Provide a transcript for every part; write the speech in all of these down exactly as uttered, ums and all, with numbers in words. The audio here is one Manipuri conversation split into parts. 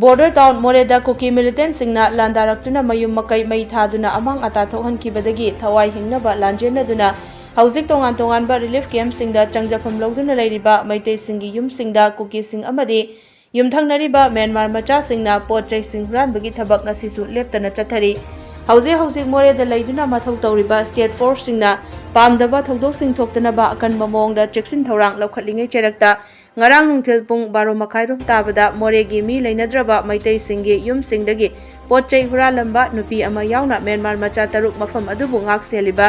ꯕꯣꯔꯗꯔ ꯇꯥꯎꯟ ꯃꯣꯔꯦꯗ ꯀꯨꯀꯤ ꯃꯤꯂꯤꯇꯦꯟꯠꯁꯤꯡꯅ ꯂꯥꯟꯗꯥꯔꯛꯇꯨꯅ ꯃꯌꯨꯝ ꯃꯀꯩ ꯃꯩ ꯊꯥꯗꯨꯅ ꯑꯃꯥꯡ ꯑꯇꯥ ꯊꯣꯛꯍꯟꯈꯤꯕꯗꯒꯤ ꯊꯋꯥꯏ ꯍꯤꯡꯅꯕ ꯂꯥꯟꯖꯦꯟꯅꯗꯨꯅ ꯍꯧꯖꯤꯛ ꯇꯣꯉꯥꯟ ꯇꯣꯉꯥꯟꯕ ꯔꯤꯂꯤꯐ ꯀꯦꯝꯞꯁꯤꯡꯗ ꯆꯪꯖꯐꯝ ꯂꯧꯗꯨꯅ ꯂꯩꯔꯤꯕ ꯃꯩꯇꯩꯁꯤꯡꯒꯤ ꯌꯨꯝꯁꯤꯡꯗ ꯀꯨꯀꯤꯁꯤꯡ ꯑꯃꯗꯤ ꯌꯨꯝꯊꯪꯅꯔꯤꯕ ꯃ꯭ꯌꯥꯟꯃꯥꯔ ꯃꯆꯥꯁꯤꯡꯅ ꯄꯣꯠ ꯆꯩꯁꯤꯡ ꯍꯨꯔꯥꯟꯕꯒꯤ ꯊꯕꯛ ꯉꯁꯤꯁꯨ ꯂꯦꯞꯇꯅ ꯆꯠꯊꯔꯤ꯫ ꯍꯧꯖꯤꯛ ꯍꯧꯖꯤꯛ ꯃꯣꯔꯦꯗ ꯂꯩꯗꯨꯅ ꯃꯊꯧ ꯇꯧꯔꯤꯕ ꯁ꯭ꯇꯦꯠ ꯐꯣꯔꯁꯁꯤꯡꯅ ꯄꯥꯝꯗꯕ ꯊꯧꯗꯣꯛꯁꯤꯡ ꯊꯣꯛꯇꯅꯕ ꯑꯀꯟꯕ ꯃꯑꯣꯡꯗ ꯆꯦꯛꯁꯤꯟ ꯊꯧꯔꯥꯡ ꯂꯧꯈꯠꯂꯤꯉꯩ ꯆꯩꯔꯛꯇ ꯉꯔꯥꯡ ꯅꯨꯡꯊꯤꯜ ꯄꯨꯡ ꯕꯥꯔꯣ ꯃꯈꯥꯏꯔꯣꯝ ꯇꯥꯕꯗ ꯃꯣꯔꯦꯒꯤ ꯃꯤ ꯂꯩꯅꯗ꯭ꯔꯕ ꯃꯩꯇꯩꯁꯤꯡꯒꯤ ꯌꯨꯝꯁꯤꯡꯗꯒꯤ ꯄꯣꯠ ꯆꯩ ꯍꯨꯔꯥꯜꯂꯝꯕ ꯅꯨꯄꯤ ꯑꯃ ꯌꯥꯎꯅ ꯃ꯭ꯌꯥꯟꯃꯥꯔ ꯃꯆꯥ ꯇꯔꯨꯛ ꯃꯐꯝ ꯑꯗꯨꯕꯨ ꯉꯥꯛ ꯁꯦꯜꯂꯤꯕ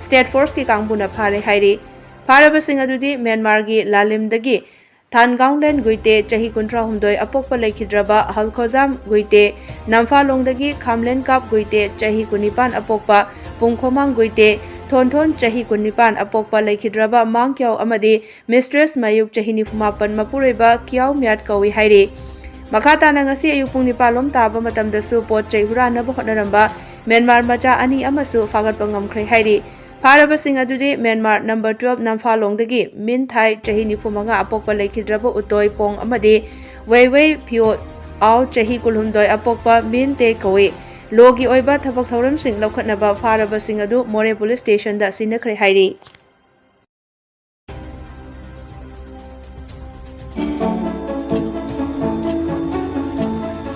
ꯁ꯭ꯇꯦꯠ ꯐꯣꯔꯁꯀꯤ ꯀꯥꯡꯕꯨꯅ ꯐꯥꯔꯦ ꯍꯥꯏꯔꯤ꯫ ꯐꯥꯔꯕꯁꯤꯡ ꯑꯗꯨꯗꯤ ꯃ꯭ꯌꯥꯟꯃꯥꯔꯒꯤ ꯂꯥꯂꯤꯝꯗꯒꯤ ꯊꯥꯟꯒꯥꯎꯂꯦꯟ ꯒꯨꯏꯇꯦ, ꯆꯍꯤ ꯀꯨꯟꯊ꯭ꯔꯥ ꯍꯨꯝꯗꯣꯏ, ꯑꯄꯣꯛꯄ ꯂꯩꯈꯤꯗ꯭ꯔꯕ ꯍꯜꯈꯣꯖꯥꯝ ꯒꯨꯏꯇꯦ, ꯅꯝꯐꯥꯂꯣꯡꯗꯒꯤ ꯈꯥꯝꯂꯦꯟ ꯀꯥꯞ ꯒꯨꯏꯇꯦ, ꯆꯍꯤ ꯀꯨꯟꯅꯤꯄꯥꯟ, ꯑꯄꯣꯛꯄ ꯄꯨꯡꯈꯣꯃꯥꯡ ꯒꯨꯏꯇꯦ, ꯊꯣꯟꯊꯣꯟ, ꯆꯍꯤ ꯀꯨꯟꯅꯤꯄꯥꯟ, ꯑꯄꯣꯛꯄ ꯂꯩꯈꯤꯗ꯭ꯔꯕ ꯃꯥꯡ ꯀ꯭ꯌꯥꯎ ꯑꯃꯗꯤ ꯃꯤꯁꯇ꯭ꯔꯦꯁ ꯃꯌꯨꯛ, ꯆꯍꯤ ꯅꯤꯐꯨꯃꯥꯄꯟ, ꯃꯄꯨꯔꯣꯏꯕ ꯀ꯭ꯌꯥꯎ ꯃ꯭ꯌꯥꯠ ꯀꯧꯏ ꯍꯥꯏꯔꯤ꯫ ꯃꯈꯥ ꯇꯥꯅ ꯉꯁꯤ ꯑꯌꯨꯛ ꯄꯨꯡ ꯅꯤꯄꯥꯟ ꯂꯣꯝ ꯇꯥꯕ ꯃꯇꯝꯗꯁꯨ ꯄꯣꯠ ꯆꯩ ꯍꯨꯔꯥꯟꯅꯕ ꯍꯣꯠꯅꯔꯝꯕ ꯃ꯭ꯌꯥꯟꯃꯥꯔ ꯃꯆꯥ ꯑꯅꯤ ꯑꯃꯁꯨ ꯐꯥꯒꯠꯄ ꯉꯝꯈ꯭ꯔꯦ ꯍꯥꯏꯔꯤ꯫ ꯐꯥꯔꯕꯁꯤꯡ ꯑꯗꯨꯗꯤ ꯃ꯭ꯌꯥꯟꯃꯥꯔ ꯅꯝꯕꯔ ꯇꯨꯋꯦꯜꯐ ꯅꯝꯐꯥꯂꯣꯡꯗꯒꯤ ꯃꯤꯟ ꯊꯥꯏ, ꯆꯍꯤ ꯅꯤꯐꯨꯃꯉꯥ, ꯑꯄꯣꯛꯄ ꯂꯩꯈꯤꯗ꯭ꯔꯕ ꯎꯇꯣꯏ ꯄꯣꯡ ꯑꯃꯗꯤ ꯋꯦꯏꯋꯦꯏ ꯐꯤꯑꯣ ꯑꯥꯎ, ꯆꯍꯤ ꯀꯨꯟꯍꯨꯝꯗꯣꯏ, ꯑꯄꯣꯛꯄ ꯃꯤꯟ ꯇꯦ ꯀꯧꯏ꯫ ꯂꯣꯒꯤ ꯑꯣꯏꯕ ꯊꯕꯛ ꯊꯧꯔꯝꯁꯤꯡ ꯂꯧꯈꯠꯅꯕ ꯐꯥꯔꯕꯁꯤꯡ ꯑꯗꯨ ꯃꯣꯔꯦ ꯄꯨꯂꯤꯁ ꯁ꯭ꯇꯦꯁꯟꯗ ꯁꯤꯟꯅꯈ꯭ꯔꯦ ꯍꯥꯏꯔꯤ꯫